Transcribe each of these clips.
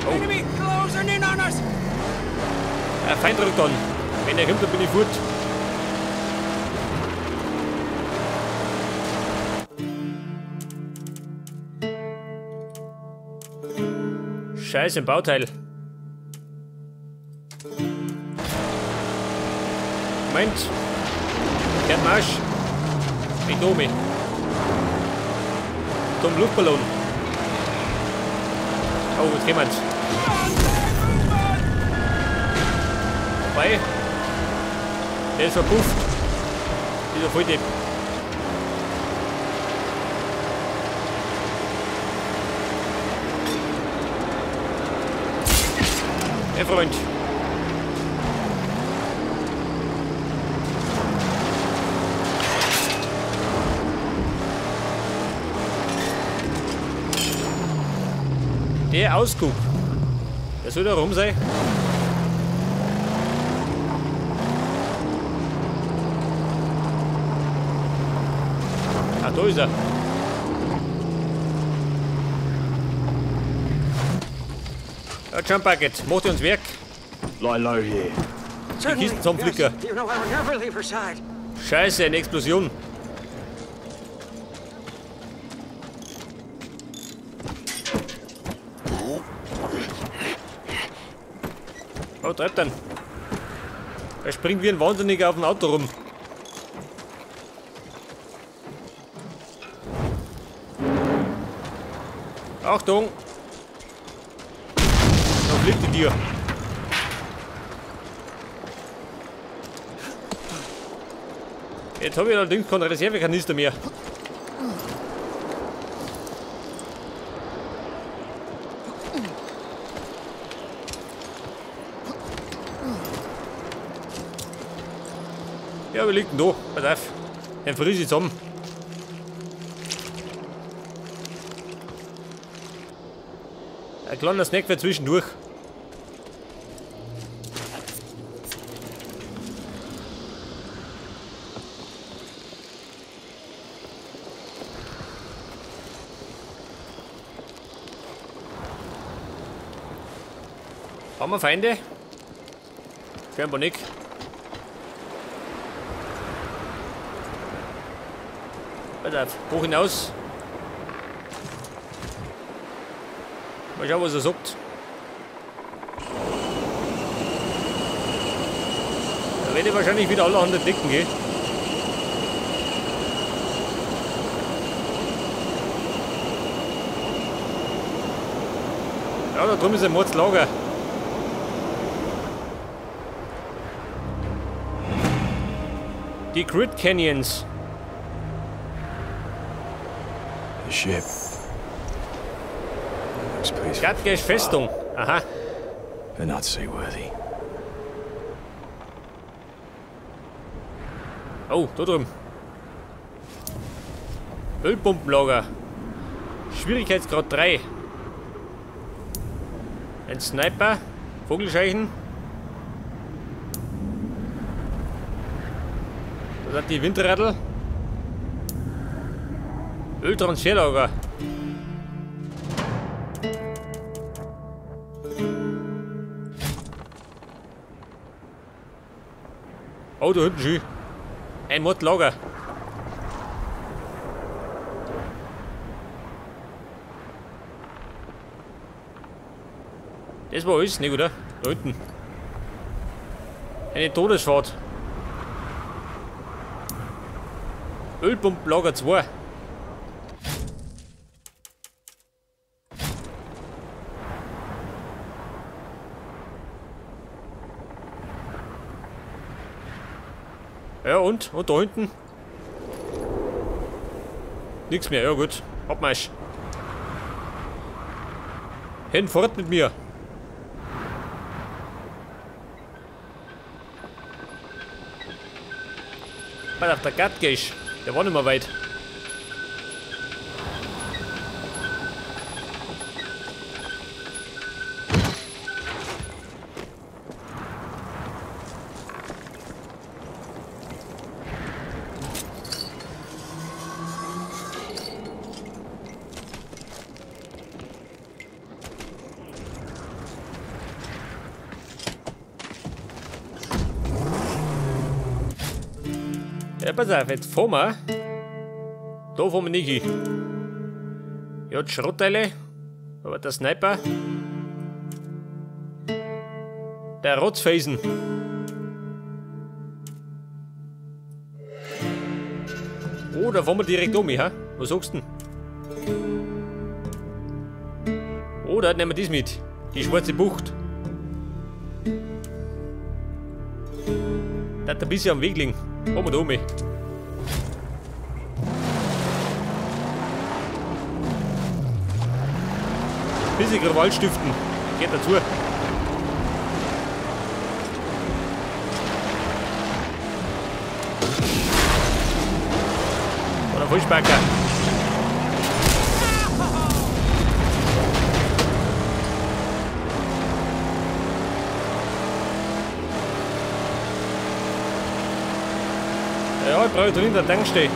Oh. Ein Feind rückt an. Wenn er kommt, dann bin ich fort. Scheiße, ein Bauteil. Moment. Der Marsch. Ich Domi. Zum Luftballon. Oh, jetzt jemand. Vorbei. Der ist verpufft. Dieser Volldepp. Hey Freund. Der Ausguck. Der soll da rum sein. Ah, da ist er. Ja, Jump Bucket, macht uns Werk. Lie low here. Die Kisten zum Flicker. Scheiße, eine Explosion. Oh, treibt dann. Er springt wie ein Wahnsinniger auf dem Auto rum. Achtung! Da fliegt die Tür. Jetzt habe ich allerdings keinen Reservekanister mehr. Ja, wir liegen da. Pass auf. Dann friere ich zusammen. Ein kleiner Snack für zwischendurch. Haben wir Feinde? Scheinbar nicht. Pass auf, hoch hinaus. Mal schauen, was er sagt. Da werde ich wahrscheinlich wieder alle anderen entdecken, gell? Ja, da drüben ist ein Mordslager. Die Grid Canyons. The ship. Gatgesh Festung. Aha. They're not seaworthy. Oh, da drüben. Ölpumpenlager. Schwierigkeitsgrad 3. Ein Sniper. Vogelscheuchen. Da sind die Windradl. Öltransferlager. Oh, da hinten schon. Ein Mordlager. Das war alles, nicht, oder? Da hinten. Eine Todesfahrt. Ölpumpenlager 2. Ja, und? Und da hinten? Nix mehr, ja gut. Abmarsch. Hinfort mit mir. Pass auf, der Gatgesh. Der war nicht mehr weit. Ja, pass auf, jetzt fahren wir. Da fahren wir nicht hin. Ja, die Schrottteile. Aber der Sniper. Der Rotzfelsen. Oh, da fahren wir direkt um, ha? Was sagst du denn? Oh, da nehmen wir das mit. Die schwarze Bucht. Da hat ein bisschen am Weg liegen. Fahren wir da um. Bisschen Krawall stiften. Geht dazu. Oder Vollspacker. Ja, ich brauche drin der Tankstelle.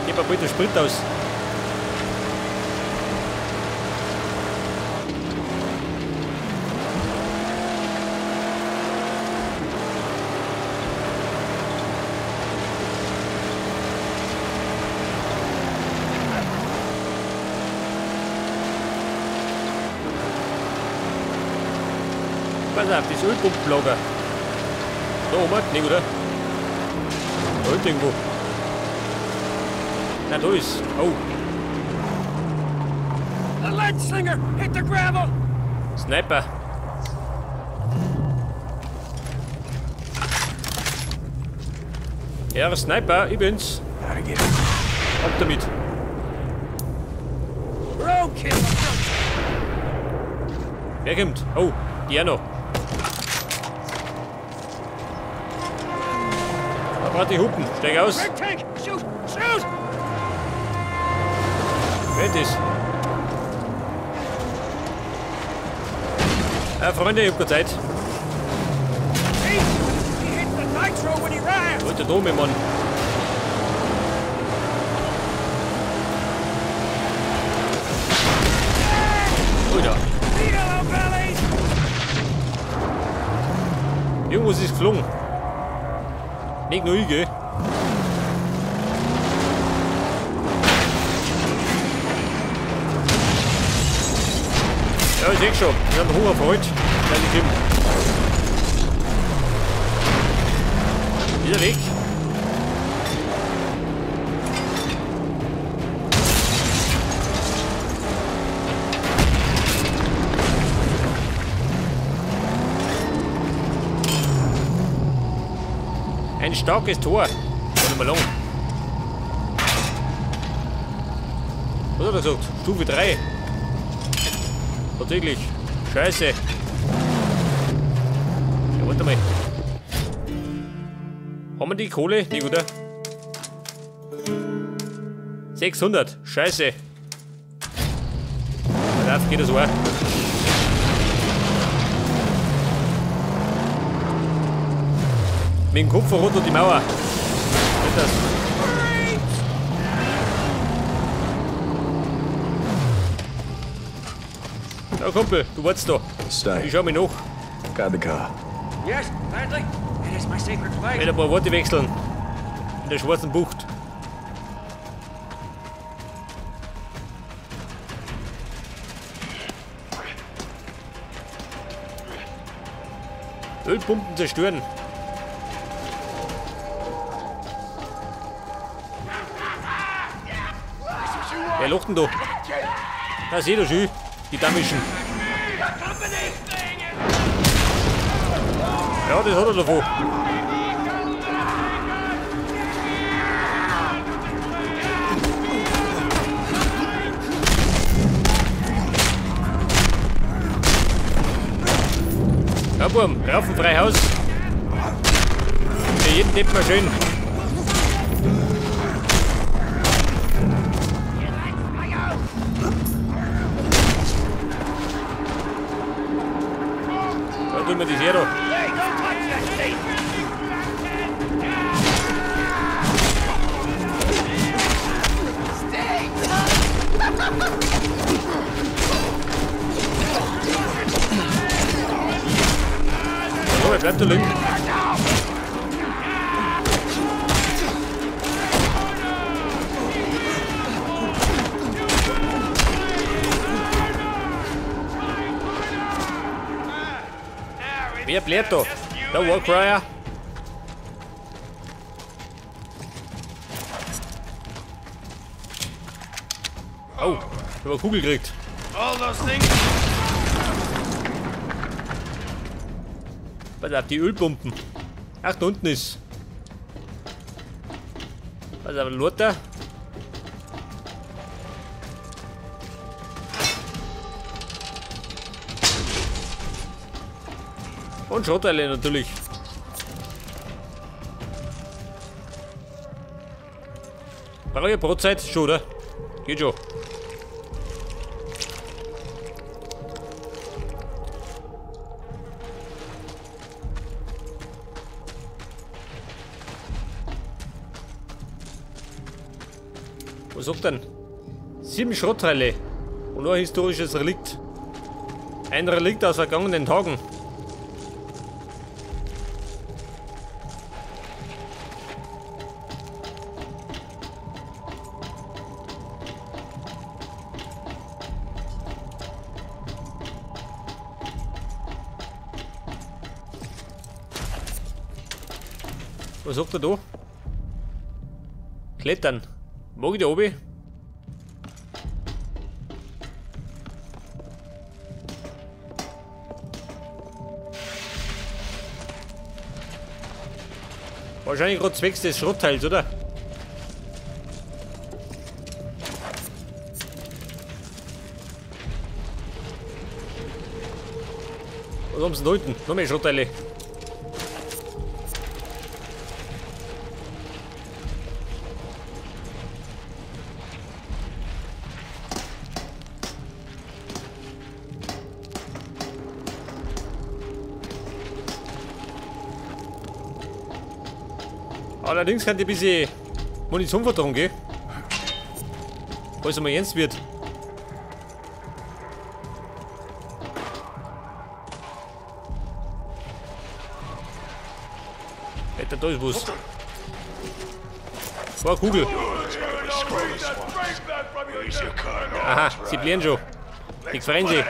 Gib mir bitte Sprit aus. Pass auf, das Ölpumpenlager. Da oben, nicht, oder? Da hinten irgendwo. Nein, da ist. Oh. The lead slinger hit the gravel. Sniper. Ja, Sniper, ich bin's. Ab damit. Wer kommt? Oh, die auch noch. Da braucht die Hupen. Steig aus. Wer ist das? Ja, Freunde, ich hab keine Zeit. Alter Dome, Mann. Alter. Irgendwas ist geflogen. Nicht nur ich, gell? Ja, ich seh schon. Wir haben Hunger erfreut. Kleine Kim. Wieder weg. Ein starkes Tor. Warte mal lang. Was hat er gesagt? Stufe 3. Tatsächlich. Scheiße. Ja, warte mal. Haben wir die Kohle? Nee, oder? 600. Scheiße. Darauf geht das auch. Mit dem Kupfer runter die Mauer. Geht das? Na Kumpel, du wartest da. Stay. Ich schau mich nach. Guard the car. Yes, gladly. It is my sacred place. Ich werde ein paar Worte wechseln. In der schwarzen Bucht. Ölpumpen zerstören. Wer lacht denn da? Da seht ihr schon, die Damischen. Ja, das hat er davon. Ja, Burm, rauf und frei Haus. Für jeden Depp mal schön. Da tun wir das her da. Oh, er bleibt da liegen. Wer blärt da? Der Warcrier. Oh, ich hab eine Kugel gekriegt. Pass auf, die Ölpumpen. Ach, da unten ist. Pass auf, Lothar. Und Schrottteile natürlich. Brauche ich Brotzeit? Schon, oder? Geht schon. Was sagt denn? 7 Schrottteile und ein historisches Relikt. Ein Relikt aus vergangenen Tagen. Was sagt er da? Klettern. Mag ich da oben? Wahrscheinlich gerade zwecks des Schrottteils, oder? Was haben sie da unten? Noch mehr Schrottteile. Allerdings kann die ein bisschen Munition vertragen, gell? Falls es mal ernst wird. Alter, da ist was. War eine Kugel. Aha, sie blären schon. Die freuen sich.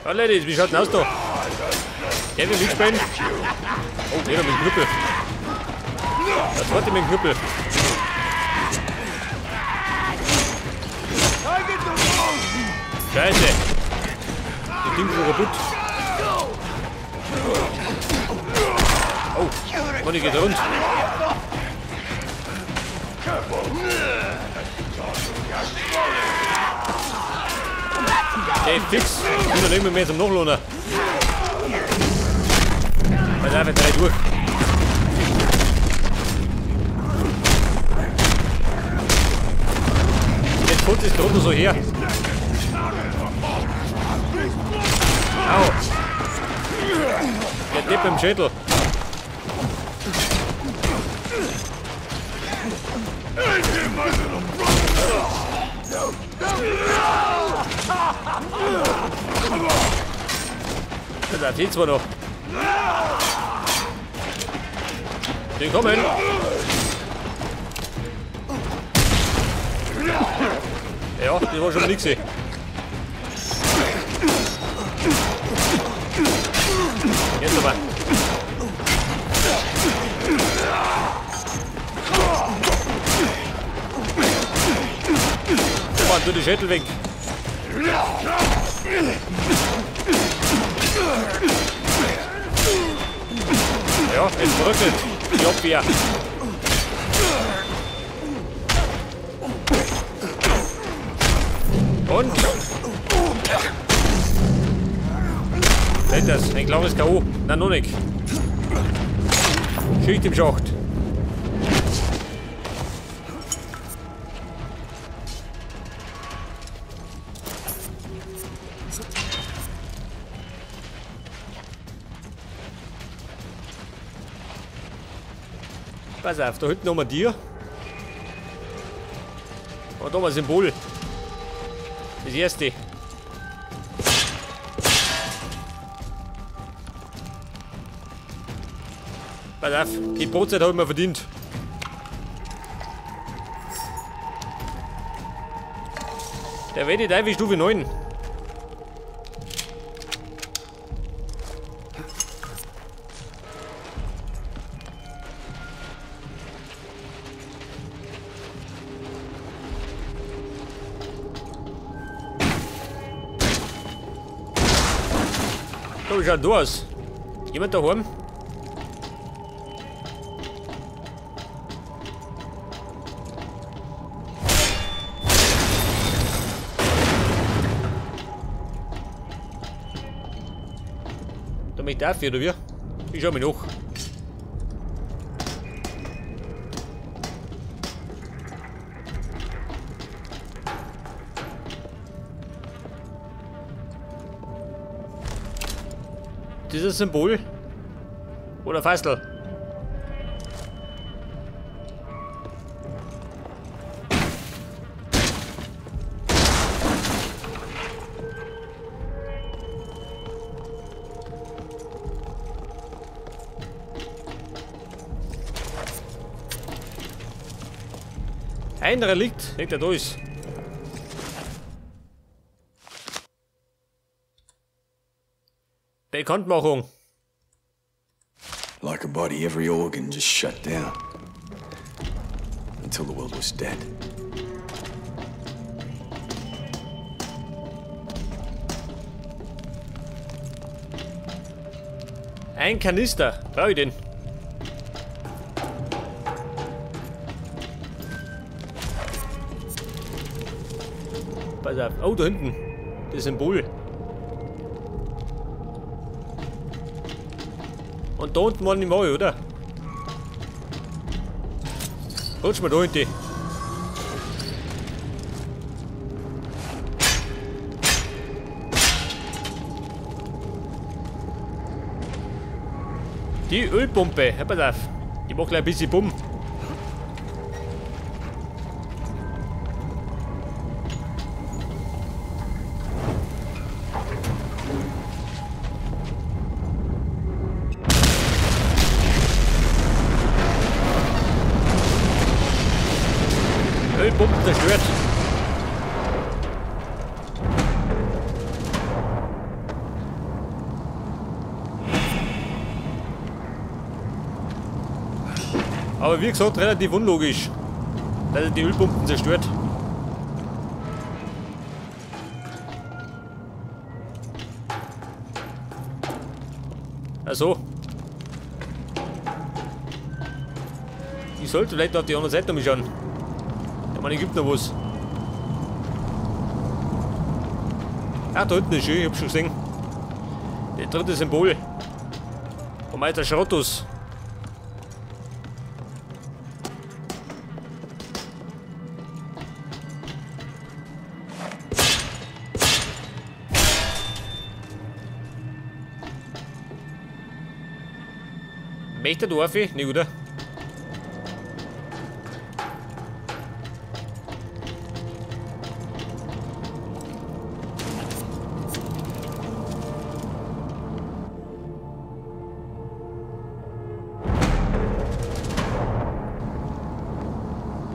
Oh, Ladies, wie schaut denn aus da? Der will mitspielen. Oh, der mit dem Knüppel. Das zweite mit dem Knüppel. Scheiße. Das Ding ist schon kaputt. Oh, Mann, die geht rund. Ey, fix. Ich bin noch nicht mehr zum Nachlohner. Pass auf, jetzt drei durch. Jetzt kommt es drunter so her. Au. Der Depp im Schädel. Da ist zwar noch. Die kommen. Ja, das war schon nix. Jetzt aber. Mann, du die Schädel weg. Ja, es bröckelt. Die Abwehr. Und? Seht das? Ein klares K.O. Nein, noch nicht. Schicht im Schacht. Pass auf, da hinten haben wir dir. Und da haben wir ein Symbol. Das erste. Pass auf, die Brotzeit habe ich mir verdient. Der werde ich wie Stufe 9. So, wie schaut du aus? Jemand daheim? Da mich darf oder wie? Ich schau mich nach. Dieses Symbol oder Feistel. Ein Relikt, liegt da durch. Bekanntmachung. Like a body, every organ just shut down. Until the world was dead. Ein Kanister. Brauche ich den? Pass auf. Oh, da hinten. Das Symbol. Und da unten waren die Maul, oder? Rutsch mal da hinten. Die Ölpumpe, hör pass auf. Die macht gleich ein bisschen Bumm. Ölpumpen zerstört. Aber wie gesagt, relativ unlogisch, dass er die Ölpumpen zerstört. Also. Ich sollte vielleicht auf die andere Seite mal schauen. Ich meine, gibt noch was. Ah, da hinten ist schön, ich hab's schon gesehen. Das dritte Symbol. Vom alter Schrottus. Möchte du auf? Nicht, oder?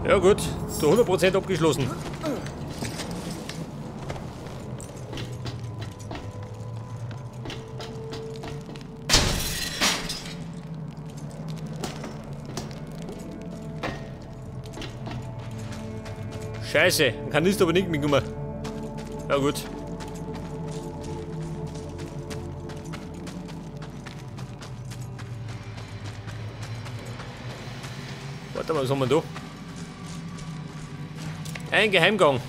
Ja gut, zu 100% abgeschlossen. Scheiße, ein Kanister aber nicht mitgenommen. Ja gut. Warte mal, was haben wir da? Ein Geheimgang.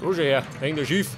Schau her, hängt der Schiff.